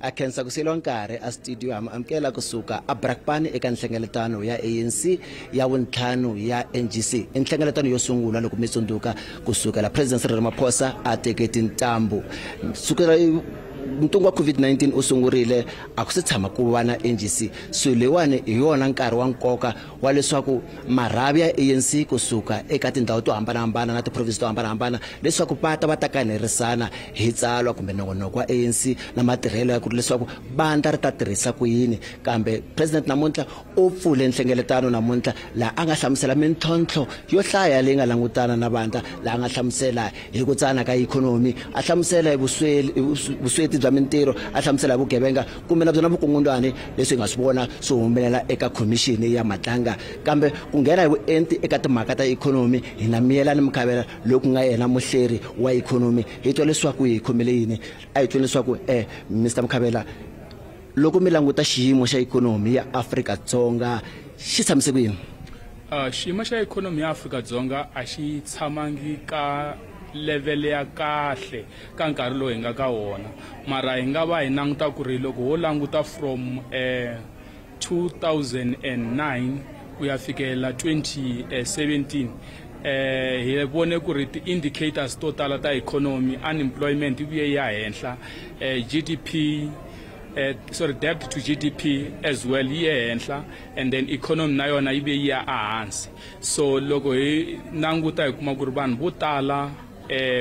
A khensa ku siyeriwa nkarhi a studio ha mi amukela kusuka a Brakpan eka nhlengeletano ya ANC ya vuntlhanu ya NGC. I nhlengeletano yo sungula loko mi tsundzuka kusukela President Cyril Ramaphosa a teke tintambu. Sukela ntungu wa COVID-19 u sungurile a ku se tshama ku va na NGC. So leyiwani hi yona nkarhi wa nkoka wa leswaku marhavi ya ANC kusuka eka tindhawu to hambanahambana na tiprovinsi to hambanahambana leswaku va ta va ta kanerisana hi tsalwa kumbe nongonoko wa ANC na matirhelo ya ku ri leswaku vandla ri ta tirhisa ku yini. Kambe President namuntlha u pfule nhlengeletano namuntlha laha a nga hlamusela mintlhontlho yo hlaya leyi nga langutana na vandla, laha a nga hlamusela hi ku tsana ka ikhonomi, a hlamusela hi vusweti bya mintirho, a hlamusela hi vugevenga kumbe na byona vukungundwani leswi hi nga swi vona swi humelela eka khomixini ya Matlanga. Kambe ku nghena hi vuenti eka timhaka ta ikhonomi hi na Miyelani Mkhabela loyi ku nga yena muhleri wa ikhonomi, hi twa leswaku hi khomele yini. A hi tweni leswaku Mr Mkhabela, loko mi languta xiyimo xa ikhonomi ya Afrika-Dzonga xi tshamise ku yini? Xiyimo xa ikhonomi ya Afrika-Dzonga a xi tshamangi ka level ya kahle ka nkarhi lowu hi nga ka wona, mara hi nga va hi languta ku ri loko ho languta from 2009 ku ya fikela 2017, hi vone ku ri ti-indicators to tala ta economy, unemployment yi vuye ya henhla, GDP, sorry, debt to GDP as well yi ye henhla, and then economy na yona yi vuye yi ya ehansi. So loko hi languta hi kuma ku ri vanhu vo tala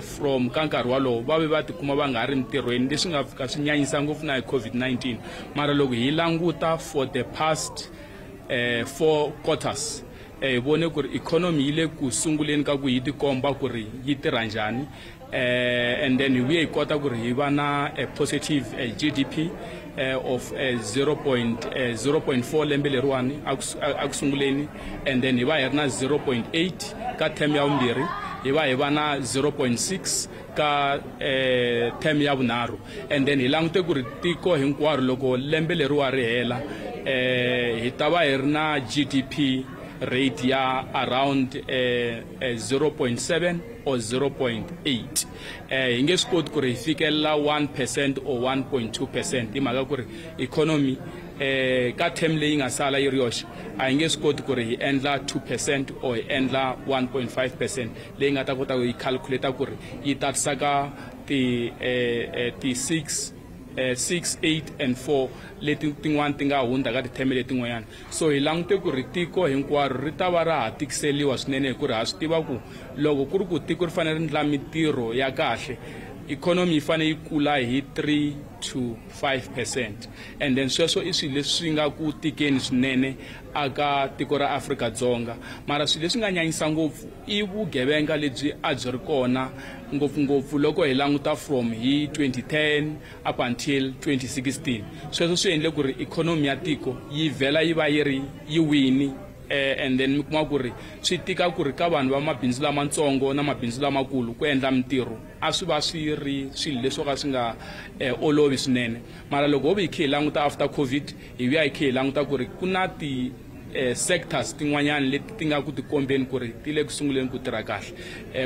from ka nkarhi walowo va ve va tikuma va nga ha ri mintirhweni, leswi nga fika swi nyanyisa ngopfu na hi COVID-19. Mara loko hi languta for the past 4 quarters, hi vone ku ri economy yi le ku sunguleni ka ku yi tikomba ku ri yi tirha njhani, and then hi vuye hi kota ku ri hi va na a positive GDP of 0.4 lembe leriwani a ku sunguleni, and then hi va hi ri na 0.8 ka term ya vumbirhi, hi va hi va na 0.6 ka term ya vunharhu. And then hi langute ku ri tiko hinkwaro loko lembe leriwa ri hela, hi ta va hi ri na GDP rate ya around 0.7 or 0.8. Hi nge swi koti ku ri hi fikelela 1% or 1.2% hi mhaka ku ri economy ka term leyi nga sala yi ri yoxe a hi nge swi koti ku ri hi endla 2% or hi endla 1.5% leyi nga ta kota ku yi calculate ku ri yi tatisa ka ti 6, 6, 8 and 4 leti tin'wana ti nga hundza ka titheme letin'wanyana. So hi langute ku ri tiko hinkwaro ri ta va ra ha tikiseliwa swinene, hi ku ri ha swi tiva ku loko ku ri ku tiko ri fanele ri endla mintirho ya kahle, economy yi fanele yi kula hi 3 to 5%, and then sweswo i swilo leswi nga ku tikeni swinene aka tiko ra Afrika-Dzonga. Mara swilo leswi nga nyanyisa ngopfu i vugevenga lebyi a byi ri kona ngopfungopfu loko hi languta from hi 2010 up until 2016. Sweswo swi endle ku ri economy ya tiko yi vhela yi va yi ri yi wini, and then mi kuma ku ri swi tika ku ri ka vanhu va mabindzu lamatsongo na mabindzu lamakulu ku endla mintirho, a swi va swi ri swilo leswo ka swi nga olovi swinene. Mara loko ho vi hi kha hi languta after COVID, hi vuya hi kha hi languta ku ri ku na ti sectors tin'wanyana leti ti nga ku tikombeni ku ri ti le ku sunguleni ku tirha kahle.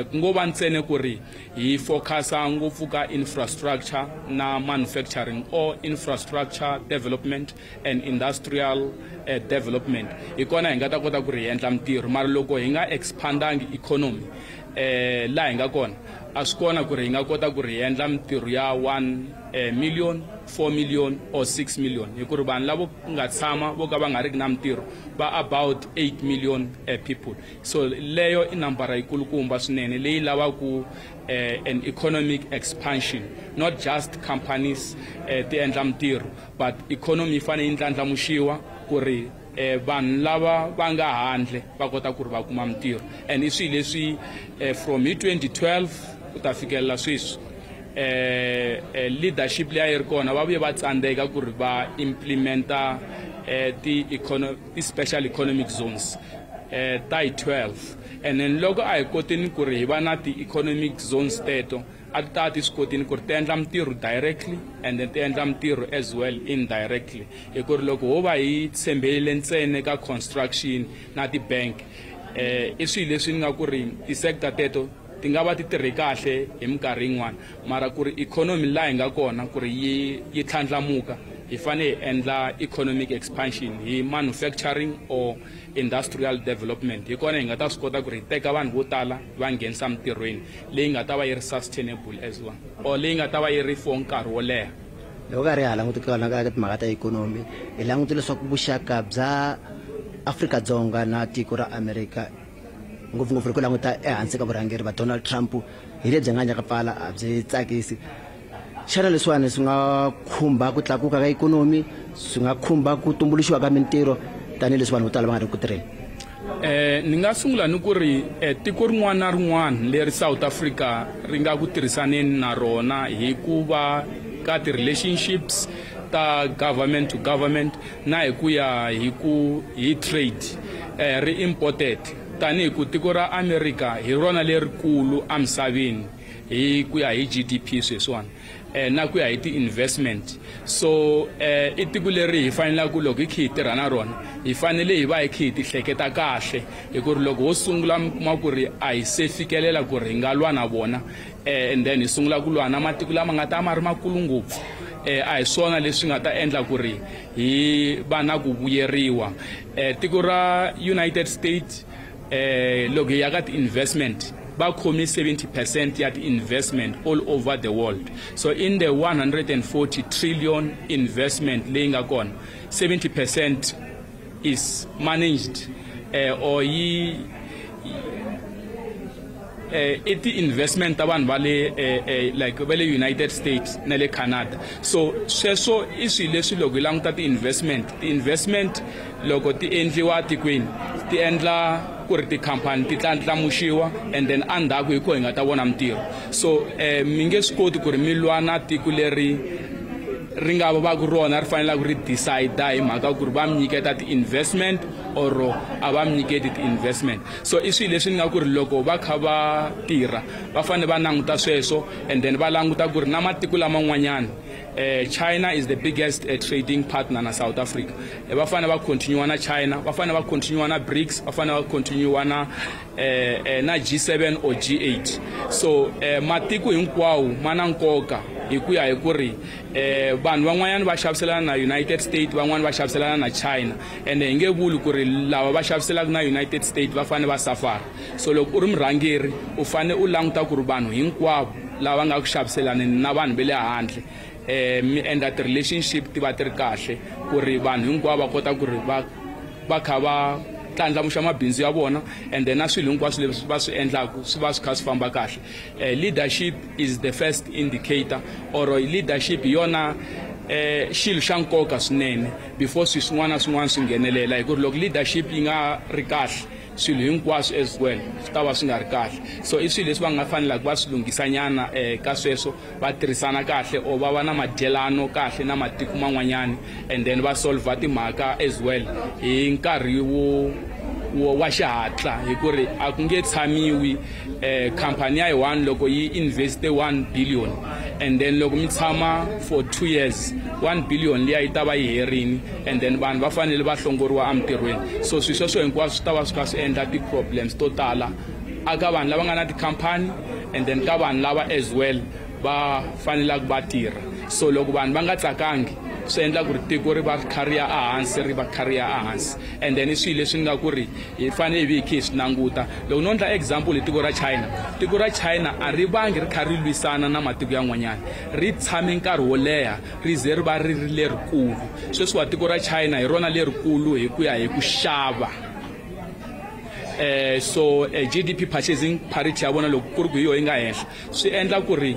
Ku ngo va ntsena ku ri hi focusa ngopfu ka infrastructure na manufacturing or infrastructure development and industrial development, hi kona hi nga ta kota ku ri hi endla mintirho. Mara loko hi nga expandangi economy laha hi nga kona, a swi kona ku ri hi nga kota ku ri hi endla mintirho ya 1 million, 4 million or 6 million, hi ku ri vanhu lavo nga tshama vo ka va nga riki na mintirho va about 8 million people. So leyo i nambara yikulukumba swinene leyi lavaku an economic expansion, not just companies ti endla mintirho, but economy yi fanele yi ndlandlamuxiwa ku ri vanhu lava va nga handle va kota ku ri va kuma mintirho. And i swilo leswi from hi 2012 ku ta fikelela sweswi, leadership leyi a yi ri kona va vuye va tsandzeka ku ri va implementa ti special economic zones ta hi 12. And then loko a hi kotini ku ri hi va na ti-economic zones teto, a ti ta ti swi kotini ku ri ti endla mintirho directly and then ti endla mintirho as well indirectly, hi ku ri loko ho va hi tshembelile ntsena ka construction na ti-bank, i swilo leswi ni nga ku ri ti-sector teto Ti nga va ti tirhe kahle hi minkarhi yin'wana, mara ku ri economy laha hi nga kona ku ri yi tlhandlamuka, hi fanele hi endla economic expansion hi manufacturing or industrial development. Hi kona hi nga ta swi kota ku ri hi teka vanhu vo tala va nghenisa mintirhweni leyi nga ta va yi ri sustainable as well, or leyi nga ta va yi ri for nkarhi wo leha. Loko ka ri ha languti ka timhaka ta ikhonomi, hi langute leswaku vuxaka bya Afrika-Dzonga na tiko ra Amerika, ngopfungopfu loko languta ehansi ka vurhangeri va Donald Trump, hi lebyi nga nyaka pfala a byi tsakisi. Xana leswiwani swi nga khumba ku tlakuka ka ikhonomi, swi nga khumba ku tumbuluxiwa ka mintirho tanihileswi vanhu vo tala va nga ri ku tirheni? Ni nga sungula ni ku ri tiko rin'wana na rin'wana leri South Africa ri nga ku tirhisaneni na rona hi ku va ka ti-relationships ta government to government na hi ku ya hi ku hi trade, ri imported. Tanihi ku tiko ra America hi rona lerikulu emisaveni hi ku ya hi GDP sweswiwani, na ku ya hi ti-investment. So i tiko leri hi faneleke ku loko hi kha hi tirha na rona hi fanele hi va hi kha hi ti hleketa kahle, hi ku ri loko ho sungula mi kuma ku ri a hi se fikelela ku ri hi nga lwa na vona, and then hi sungula ku lwa na matiko lama nga ta ma ri makulu ngopfu, a hi swona leswi nga ta endla ku ri hi va na ku vuyeriwa. Tiko ra United States, loko hi ya ka ti-investment, va khome 70% ya ti-investment all over the world. So in the 140 trillion investment leyi nga kona, 70% is managed, or yi i ti-investment ta vanhu va le like va le United States na le Canada. So sweswo i swilo leswi loko hi languta ti-investment loko ti endliwa tikweni ti endla ku ri tikhampani ti tlandlamuxiwa, and then endzhaku hi ko hi nga ta vona mintirho. So mi nge swi koti ku ri mi lwa na tiko leri ri nga va ku rona ri faneleke ri decide hi mhaka ku ri va mi nyiketa ti-investment or a va mi nyiketi ti-investment. So i swilo leswi ni nga ku ri loko va kha va tirha va fanele va languta sweswo, and then va languta ku ri na matiko laman'wanyana. China is the biggest trading partner na South Africa. Va fanele va continue na China, va fanele va continue na BRICS, va fanele va continue na na G7 or G8. So matiko hinkwawo ma na nkoka hi ku ya hi ku ri vanhu van'wanyana va xaviselana na United States, van'wani va xaviselana na China, ende hi nge vuli ku ri lava va xaviselaka na United States va fanele va safara. So loko u ri murhangeri u fanele u languta ku ri vanhu hinkwavo lava nga ku xaviselaneni na vanhu va le handle, mi endla ti-relationship ti va ti ri kahle ku ri vanhu hinkwavo va kota ku ri va kha va tlandlamuxa mabindzu ya vona, and then na swilo hinkwaswo leswi va swi endlaka swi va swi kha swi famba kahle. Leadership is the first indicator, or leadership hi yona xilo xa nkoka swinene before swilo swin'wana na swin'wana swi nghenelela, hi ku ri loko leadership yi nga ri kahle swilo hinkwaswo as well swi ta va swi nga ri kahle. So i swilo leswi va nga fanelaka va swi lunghisanyana ka sweswo, va tirhisana kahle or va va na madyelano kahle na matiko man'wanyana, and then va solve timhaka as well hi nkarhi wo wa xihatla, hi ku ri a ku nge tshamiwi. Khampani ya yi one loko yi investe 1 billion, and then loko mi tshama for 2 years 1 billion liya yi ta va yi herini, and then vanhu va fanele va hlongoriwa emintirhweni. So swilo sweswo hinkwaswo swi ta va swi kha swi endla ti-problems to tala aka vanhu lava nga na tikhampani, and then ka vanhu lava as well va fanelaka va tirha. So loko vanhu va nga tsakangi swi endla ku ri tiko ri va kha ri ya ehansi, ri va kha ri ya ehansi, and then i swilo leswi nga ku ri hi fanele hi vi hi kha hi swi languta. Loko no endla example hi tiko ra China, tiko ra China a ri vangi ri kha ri lwisana na matiko yan'wanyana, ri tshame nkarhi wo leha ri ze ri va ri ri lerikulu. Sweswiwa tiko ra China hi rona lerikulu hi ku ya hi ku xava. So GDP purchasing parity ya vona loko ku ri ku hi yona yi nga henhla, swi endla ku ri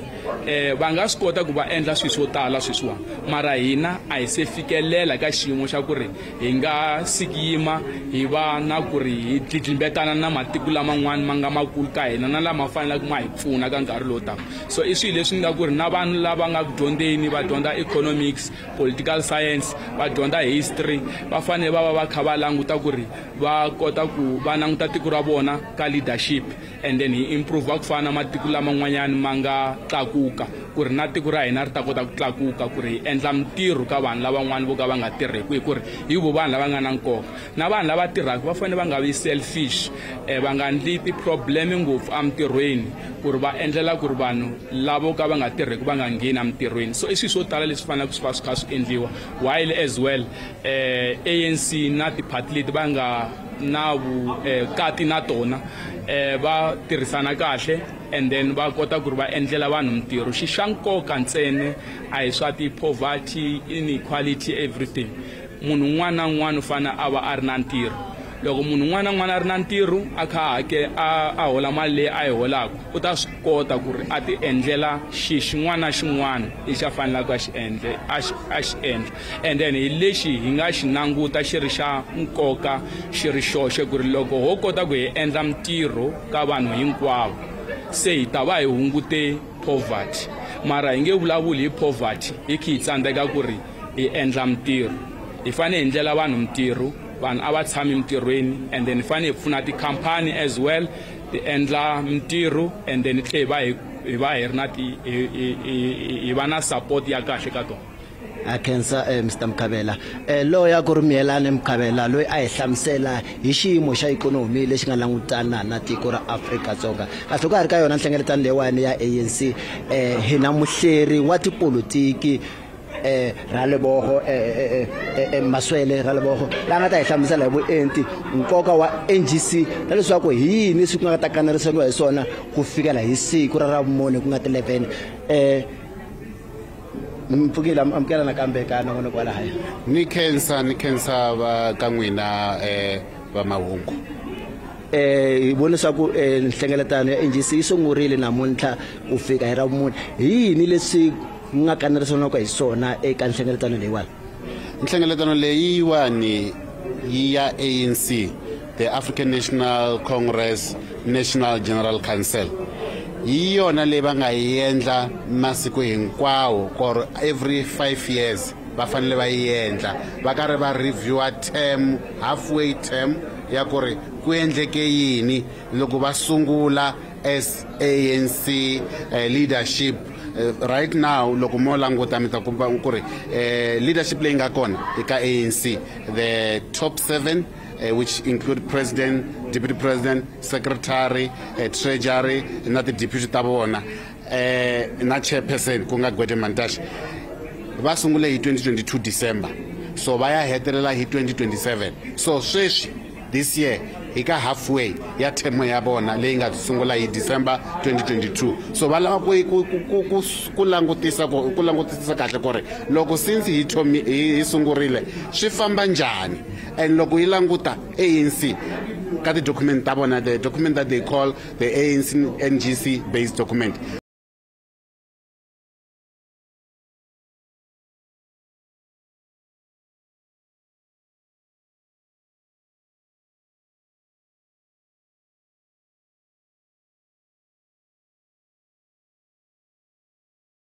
va nga swi kota ku va endla swilo swo tala sweswiwani, mara hina a hi se fikelela ka xiyimo xa ku ri hi nga sikiyima hi va na ku ri hi dlidlimbetana na matiko laman'wana ma nga makulu ka hina na lama faneleke ma hi pfuna ka nkarhi lowu taka. So i swilo leswi ni nga ku ri na vanhu lava nga ku dyondzeni, va dyondza economics, political science, va dyondza history, va fanele va va va kha va languta ku ri va kota ku va languta tiko ra vona ka leadership, and then hi improve ku fana na matiko laman'wanyana ma nga tlakuka, ku ri na tiko ra hina ri ta kota ku tlakuka, ku ri hi endla mintirho ka vanhu lavan'wana vo ka va nga tirheki, hi ku ri hi vo vanhu lava nga na nkoka. Na vanhu lava tirhaka va fanele va nga vi selfish, va nga endli ti-problem ngopfu emintirhweni, ku ri va endlela ku ri vanhu lavo ka va nga tirheki va nga ngheni emitirhweni. So i swilo swo tala leswi faneleke swi va swi kha swi endliwa, while as well ANC na tiphati leti va nga na vukati na tona va tirhisana kahle, and then va kota ku ri va endlela vanhu mintirho. Xi xa nkoka ntsena a hi swa ti-poverty, inequality, everything. Munhu un'wana na un'wana u fanele a va a ri na ntirho. Loko munhu un'wana na un'wana a ri na ntirho, a kha a hake a hola mali leyi a yi holaka, u ta swi kota ku ri a ti endlela xi xin'wana na xin'wana lexi a faneleke a xi endle a xi endla. And then hi lexi hi nga xi languta xi ri xa nkoka xi ri xoxe, ku ri loko ho kota ku hi endla mintirho ka vanhu hinkwavo, se hi ta va hi hungute poverty. Mara hi nge vulavuli hi poverty hi kha hi tsandzeka ku ri hi endla mintirho. Hi fanele hi endlela vanhu mintirho, vanhu a va tshami mintirhweni, and then hi fanele hi pfuna tikhampani as well ti endla mintirho, and then tlhe hi va hi ri na ti hi va na support ya kahle ka tona. A khensa Mr Mkhabela. Loya ku ri Miyelani Mkhabela loyi a hi hlamusela hi xiyimo xa ikhonomi lexi nga langutana na tiko ra Afrika-Dzonga. Kahle ka ha ri ka yona nhlengeletano leyiwani ya ANC, hi na muhleri wa tipolotiki Raleboho Maswele Raleboho la nga ta hi hlamusela hi vuenti nkoka wa NGC na leswaku hi yini leswi ku nga ta kanerisaniwa hi swona ku fikela hi siku ra Ravumune ku nga ti 11. Mpfukile amukela nakambe ka nongonoko wa lahaya. Ni khensa va ka n'wina va mahungu. Hi vone leswaku nhlengeletano ya NGC yi sungurile namuntlha ku fika hi Ravumune. Hi yini leswi nga kanerisaniwaka hi swona eka nhlengeletano leyiwani? Nhlengeletano leyiwani yi ya ANC, the African National Congress National General Council, hi yona leyi va nga yi endla masiku hinkwawo, or every 5 years va fanele va yi endla, va karhi va reviewa term, halfway term ya ku ri ku endleke yini loko va sungula as ANC leadership. Right now loko mo languta mi ta kuma ku ri leadership leyi nga kona eka ANC, the top 7, which include president, deputy president, secretary, treasury na ti-deputy ta vona, na chairperson ku nga Gwede Mantashe, va sungule hi 2022 December, so va ya hetelela hi 2027. So sweswi this year hi ka halfway ya term ya vona leyi nga sungula hi December 2022. So va lava ku langutisa ku langutisisa kahle ku ri loko since hi sungurile swi famba njhani. And loko yi languta ANC ka ti-document ta vona, the document that they call the ANC NGC based document,